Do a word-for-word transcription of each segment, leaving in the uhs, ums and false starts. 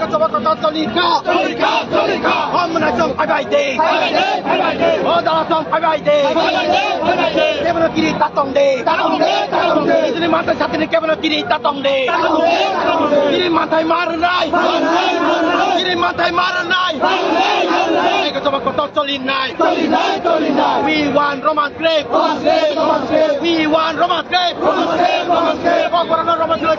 Choli kha, choli kha, choli kha. O mwnai chong phai bai de. Phai bai de, phai bai de. O dala chong phai bai de. Phai bai de, phai bai de. Kebono kiri ta tong de. Ta tong de, ta tong de. Kiri manthai satini kebono kiri ta tong de. Ta tong de, ta tong de. Kiri manthai mar nai. Mar nai, mar nai. Kiri manthai mar nai. Mar nai, mar nai. Eko chobak kotor choli nai. Choli nai, choli nai. We want Roman grave. Roman grave, Roman grave. We want Roman grave. Roman grave, Roman grave. Kokborokno Roman grave.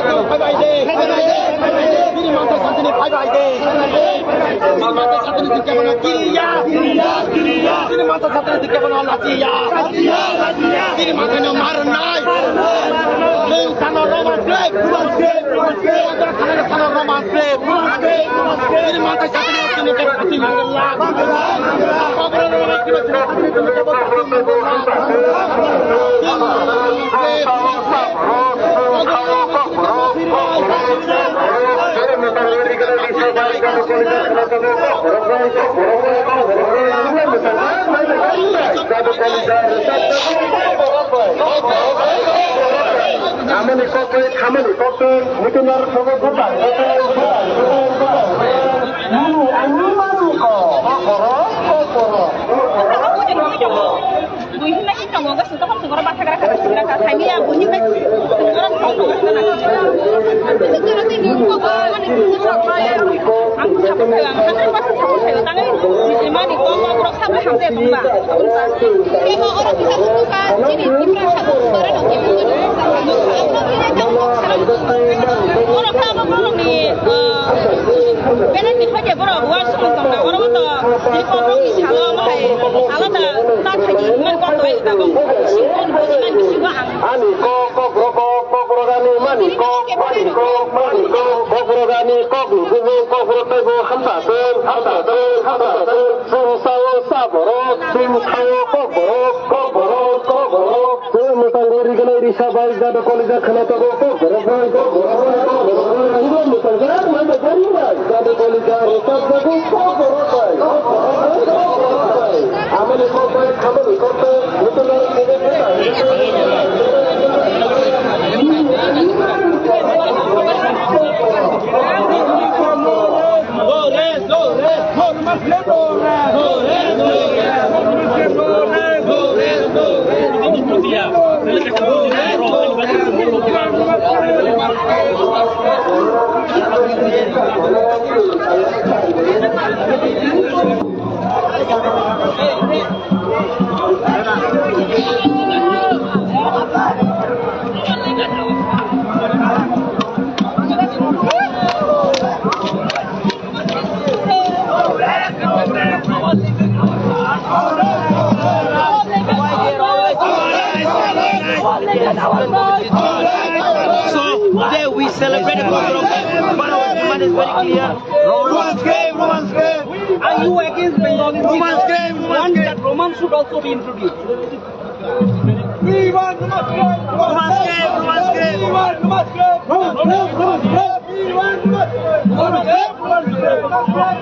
Phai bai de. Bini mantha satini phai bai de. Bini mantha satini dikya bana kiriya. Bini mantha satini dikya bana lachiya. Bini mantha no mar nai. Leng sano roman grep. Sano roman grep. Bini mantha satini dikya bana kiriya. Amoni kokoi, khamani kokoi, mutunar sogo gopal, gopal, gopal, gopal, gopal. Nini ani mani ko, kokoro, kokoro, kokoro. Buihimai si tongo, ga sing tokon sing oro bathagra kha sing kha, saimiya buihimai si oro tong tong kha na. Ang ko support khayo, ang hundred percent support khayo, tangwi nijimani kok kok borok sabai hamjai tongba. Tei bo oro kisa butuka, chini Tripura sabo sore no kebo. Borok kha bo borok ni, ah, belai ni hoje borok wa song tong na, oro to Tripura ni salo mo hai, salo ta ta thaji man kok to ai ta bong. Sing kon bujiman bisi wa ang. Ani kok, kok rok, kok rok ani mani kok, mani kok, mani kok, kok rok ani kok ni bumung, kok rok tei bo hamsa sen, hamsa sen, hamsa sen. Chwng sao sa borok, chwng sao kok borok, kok borok, kok borok. Chwng mwsang rwi gwnai risa bai jado kolija khna tongo kok borok bai, kok borok bai, kok borok bai. Ang bo mwsang jak mai bai bari bai jado kolija rwchap jago kok borok bai, kok borok bai, kok borok bai. Amoni kok bai, khamani kok bai, muchungnai kok bai. So today we celebrate a program, but our demand is very clear. Romance game, romance game. Are you against Bengali? Romance game, romance game. That romance should also be introduced. We want romance game. Romance game, romance game. We want romance game. Romance game, romance game.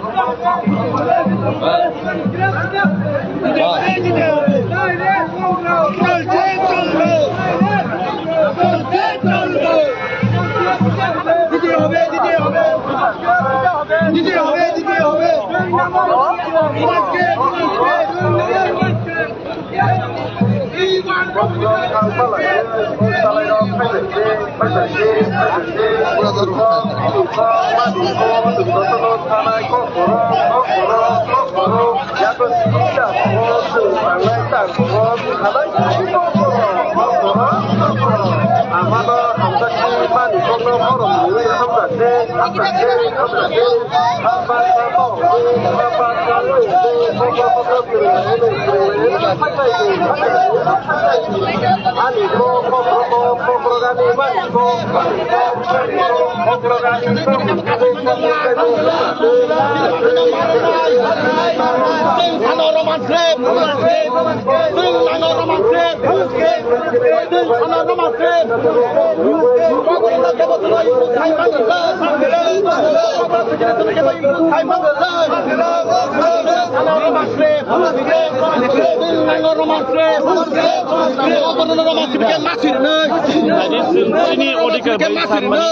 Chini odhikar bai sanmani,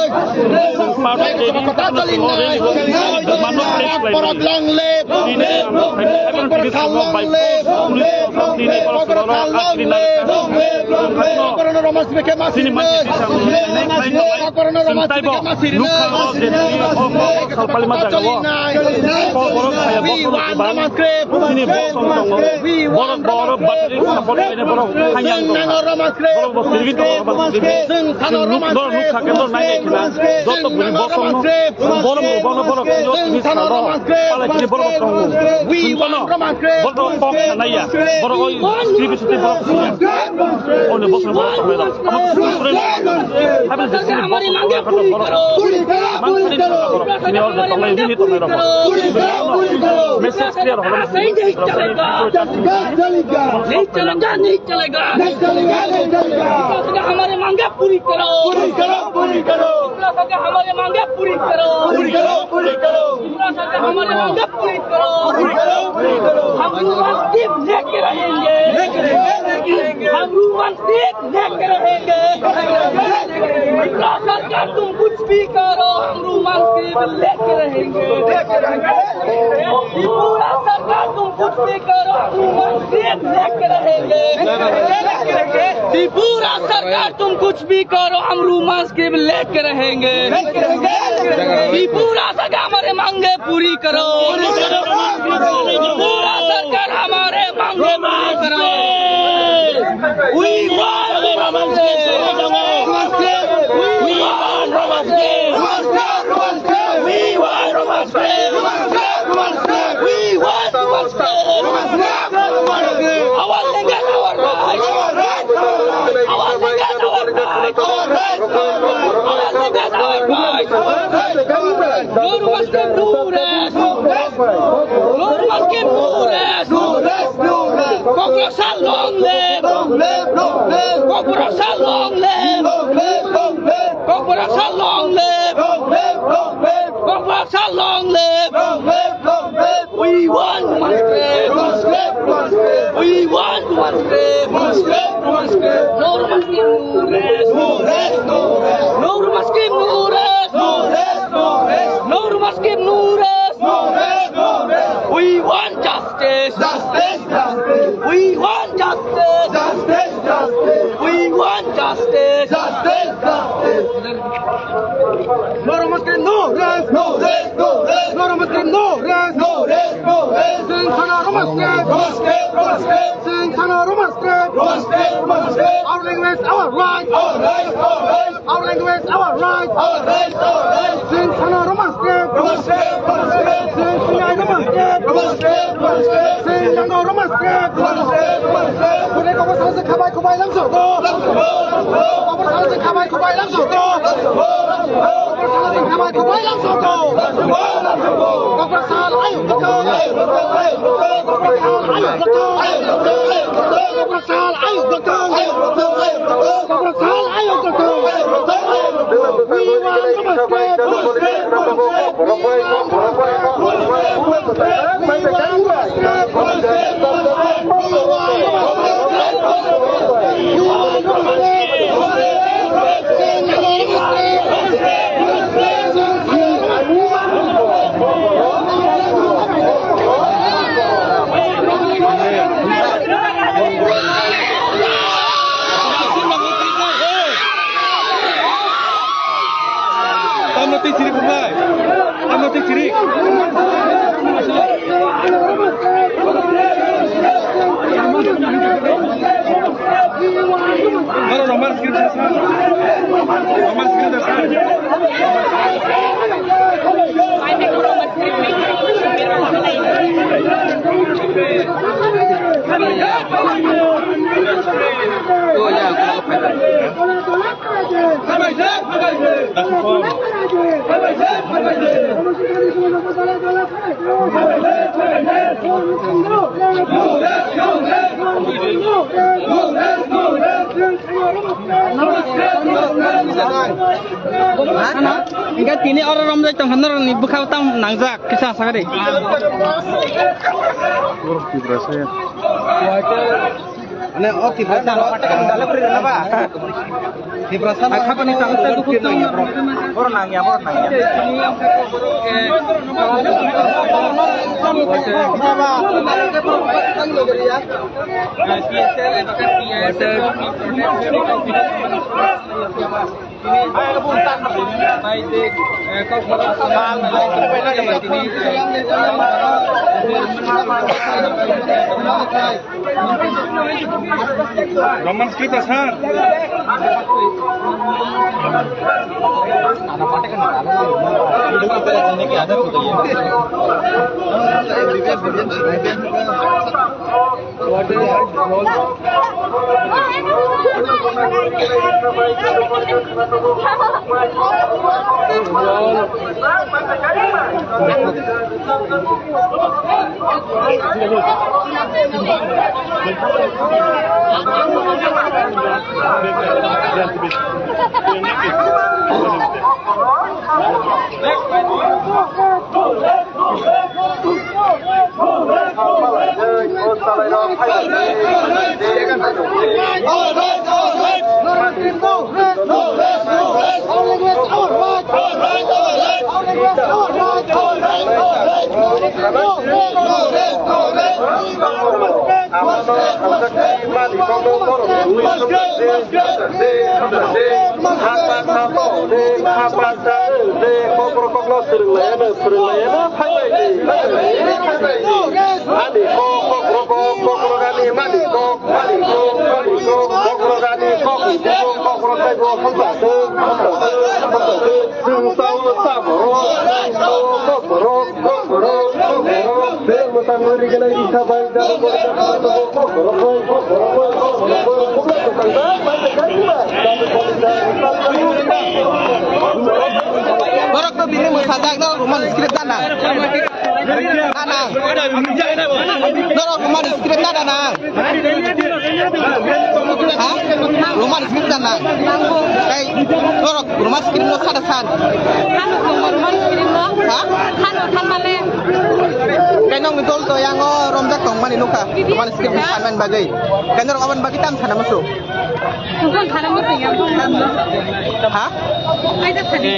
chwng party ni, chini mano flex khlaimani. Chini, chini, chini, chini mansi tisa, chini taibo nukha o je chini o salpalima jaga o. Ko borok saya bosong kwbang. Chini bosong tongo. Borok, borok battery support khaina borok hayang tongo. Borok bo sirgin tongo, borok sirgin. Chwng nuk, borok nuk sakhe borok nai nai khna. Joto bini bosong no, borok bo bono borok yo tini salo. Pala chini borok bo tongo. Chwng kono borok kok sanaya. Borok oi script script borok sanya. Oni bosong borok tongo. Message clear holo. नहीं चलेगा, नहीं चलेगा। नहीं चलेगा, नहीं चलेगा। दूसरा का हमारे मांगे पूरी करो। पूरी करो, पूरी करो। दूसरा का हमारे मांगे पूरी करो। पूरी करो, पूरी करो। दूसरा का हमारे मांगे पूरी करो। पूरी करो, पूरी करो। हम रूमाल सिर्फ लेके रहेंगे। लेके रहेंगे, लेके रहेंगे। हम रूमाल सिर्फ लेके रहेंगे। त्रिपुरा सरकार तुम कुछ भी करो, हम रूमाल सिर्फ लेके रहेंगे। त्रिपुरा सरकार तुम कुछ भी करो, हम रूमाल सिर्फ लेके रहेंगे। त्रिपुरा सरकार तुम कुछ भी करो, हम रूमाल सिर्फ लेके रहेंगे। त्रिपुरा सरकार हमारे मांगे पूरी करो। त्रिपुरा सरकार हमारे मांगे पूरी करो। We want Roman script. We want Roman script. We want Roman script. We want Roman script. Our language, our right. Our language, our right. Our language, our right. No Roman script, no rest. No Roman script, no rest. No rest, no rest. Kokroksa long live. Long live, long live. Kokroksa long live. Long live, long live. Kokroksa long live. Long live, long live. Kokroksa long live. Long live, long live. We want Roman script. Roman script, Roman script. We want Roman script. Roman script, Roman script. No Roman script, no rest. No rest, no rest. No rest, no rest. No Roman script, no rest. No rest, no rest. We want justice. Justice, justice. We want justice. Justice, justice. We want justice. Justice, justice. No Roman script, no rest. No rest, no rest. No Roman script, no rest. No rest, no rest. Sing Sana Roman script. Roman script, Roman script. Sing Sana Roman script. Roman script, Roman script. Our language, our right. Our right, our right. Our language, our right. Our right, our right. Sing Sana Roman script. Roman script, Roman script. Sing Sinai Roman script. Roman script, Roman script. Sing Yango Roman script. Roman script, Roman script. Kure koko sase khabai khubai lamso ko. Lamso ko, lamso ko. Koko sase khabai khubai lamso ko. Lamso ko, lamso ko. Koko sase khabai khubai lamso ko. Lamso ko, lamso ko. Koko sal ayo ko. Ayo ko, ayo ko. Koko sal ayo ko. Ayo ko, ayo ko. Koko sal ayo ko. Ayo ko, ayo ko. Koko sal ayo ko. We want Roman script. Hingke tini oro romjak tongkha norokni bwkha tam nangjak kisa sakari. Ane o Tiprasa no. Tiprasa no. Khapani tang sa dukhu tang. Boro nangya, boro nangya. Roman script asa. Ani kok, kok rok kok, kok rok ani mani kok, mani kok, mani kok, kok rok ani kok, kok rok tei bo hamsa tei, hamsa tei, hamsa tei. Chwng sao sa borok, chwng sao sa borok, kok borok, kok borok. Bel mwtang ri gwnang isa bai jabo borok, kok borok bai, kok borok bai, kok borok bai, kok borok bai. Borok to bini mwsajak no Roman script dana. Dana. Norok Roman script dana. Ha? Roman script dana. Kai norok Roman script no sada san. Hano tongma Roman script no. Ha? Hano thanmale. Kai nong dol to yango romjak tongmani nukha. Roman script ni sanmani bagwi. Kai norok aboni bagwi tam sana musu. Tungkol thana mo tengya mo. Ha? Kaisa thani.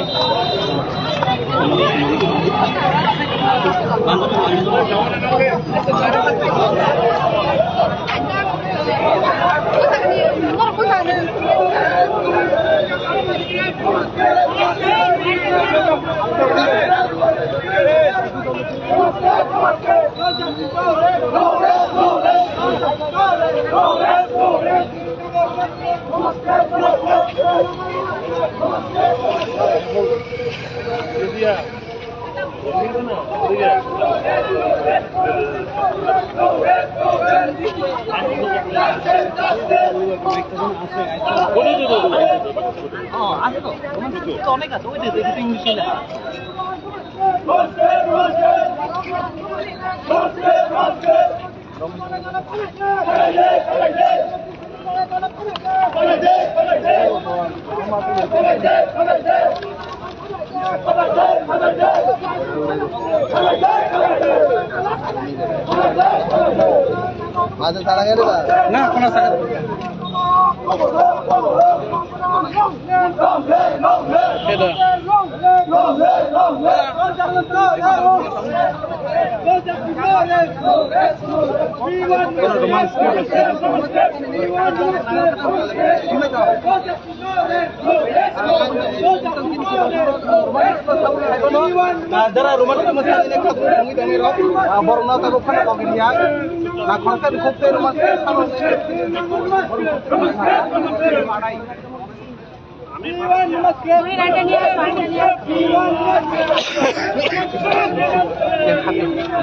Masa sarangnya ada, Pak? Nah, kena sangat. Itu. Jara Roman Script no sakni kha thangwi tongwi rok, ah, borok no tabuk phano logi ya. Na khoroksa ni khokte Roman Script salo.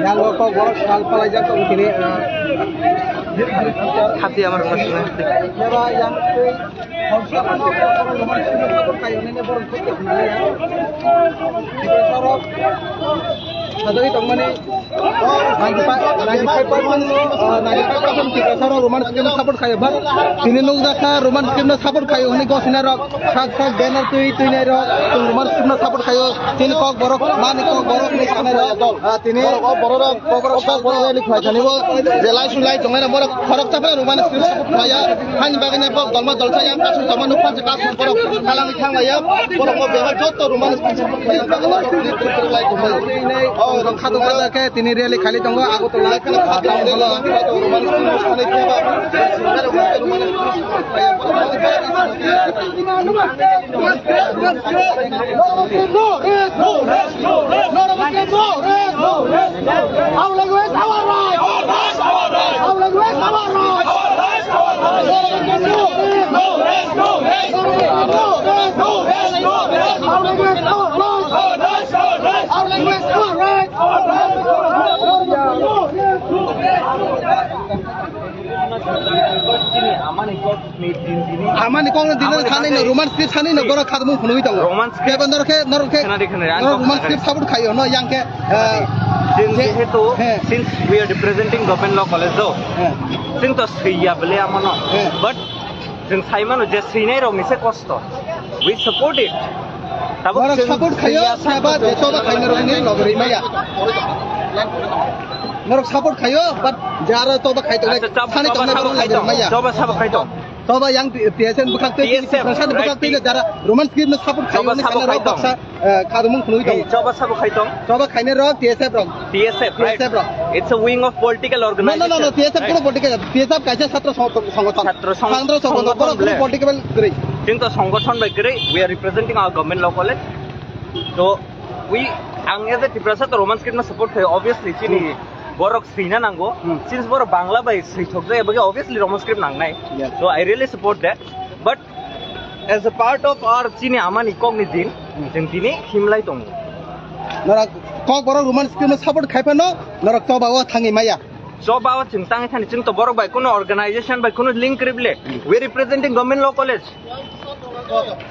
Yang kok borok sal palaijak tong kini, ah, khati amar khati. Yang Sadagwi tongmani ninety-five, ninety-five percent no, ah, ninety-five percent Tiprasa rok Roman Script no support khaio, but tini nukjakha Roman Script no support khaio hwnwi gosina rok sak sak banner twi twi nai rok chwng Roman Script no support khaio, tini kok borok mani kok borok ni sanai rok, ah, tini borok rally khlai thani bo je lai su lai tongnai rok borok khorok chapra Roman Script support khlaiya. Hani bagwi nai borok dolma dolsa yang kasu tongma nukha se kasu borok kalangwi thanglaiya. Borok bo bebak jotto Roman Script support khlaiya. Bagwi nai borok ni lai tongmani. Oh, rok khatung khatung khe tini rally khali tongo Agartala. Roman Script sanai khe ba. Our language, our right. Our language, our right. Our language, our right. Our language, our right. Our language, our right. Amani kok no dino sanai no Roman Script sanai no borok khadmung phunugwi tongo. Roman Script. Kebo norok khe, norok khe, khna di, khna di, ang norok kok Roman khna di. Script support khaio no yang khe, eh, Chwng je-, jehetu, eh. Since we are representing Government Law College do, eh. Chwng to swiya bole amano. Eh. But chwng sai mano je swinai rok ni se kosto. We support it. Tabuk norok chwng support khaio, swiya saba sakto je toba khaina rok ni logori maya. Norok support khaio, but jara toba khai tongnai, acha, chab-, sani toba tongnai sabo borok khai logori tong, maya. Toba sabo khai tong. Toba yang T S F bwkhak twi, T S F, Tiprasa ni bwkhak twi jara Roman Script no support khaio, toba sabo khai tong. Baksa, eh, khadmung phunugwi tongo. Choba sabo khai tong? Choba khainai rok T S F rok. T S F, right? T S F rok. It's a wing of political organization. No, no, no, no, T S F right? Kuno political, T S F kaisa chhatra song-, songothon. Chhatra song-, chhatra songothon, songothon borok bole. Kuno political kwrwi. Chwng to songothon bai kwrwi, we are representing our government law college. So, we, ang as a Tiprasa to Roman Script no support khayo, obviously, chini hmm. Borok swina nango. Hmm. Since borok Bangla bai swithok jaya, obviously Roman Script nangnai. Yes. So, I really support that. But as a part of our chini amani kokni din, hmm. Chwng tini himlai tongo. Norok kok borok Roman Script no support khai phano, norok choba o thangwi maya. Choba o chwng tangwi thani, chwng to borok bai kuno organization bai kuno link kwrwi le. Hmm. We representing Government Law College.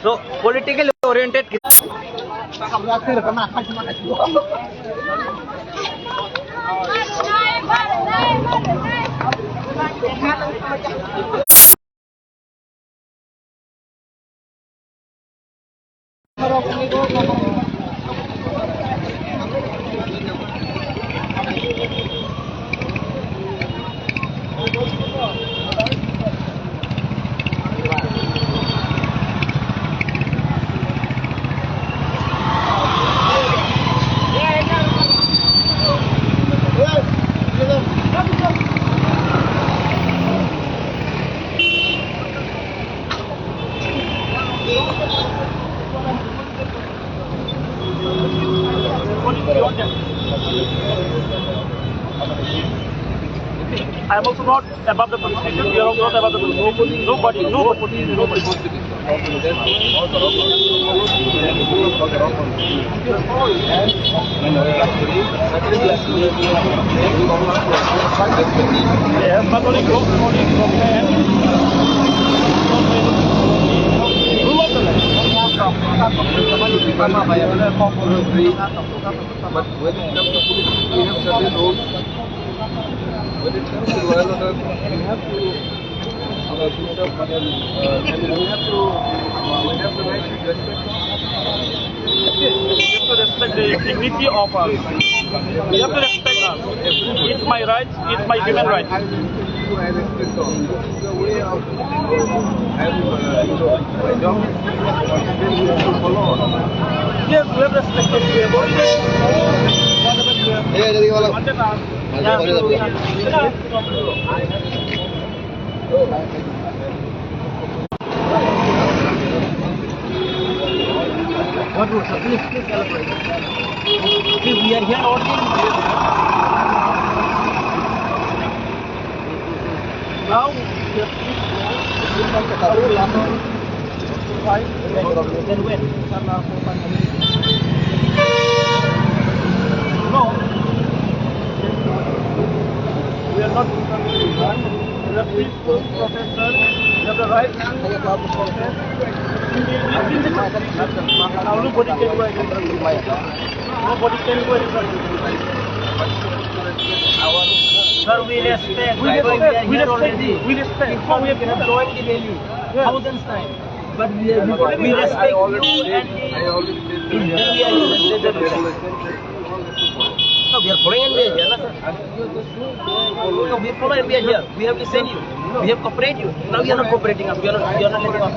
So, politically oriented. I am also not above the constitution. We are also not above the constitution. Nobody, nobody, nobody. Yes, but only go, only go. But when it comes to politics, we have certain rules. When it comes to law and order, we have to, uh, do some, uh, we have to, uh, we have the right to respect. We have to respect the dignity of us. We have to respect us. It's my right, it's my human right. Yes, we have respected to everyone. What rules? Please, please elaborate. See, we are here only. Now, we have to find, then when? No. We are not. We are peaceful protester. We have the right to protest. Now nobody can go against us. Nobody can go against us. Sir, we respect. We respect. We respect. We respect. Before we have joined the rally, thousands times. But we, we, we respect you and the, and we are your representative. No, we are following and we are here, na, sir. No, we are following and we are here. We have listened you. We have cooperated you. Now you are not cooperating us. You are not, you are not letting us.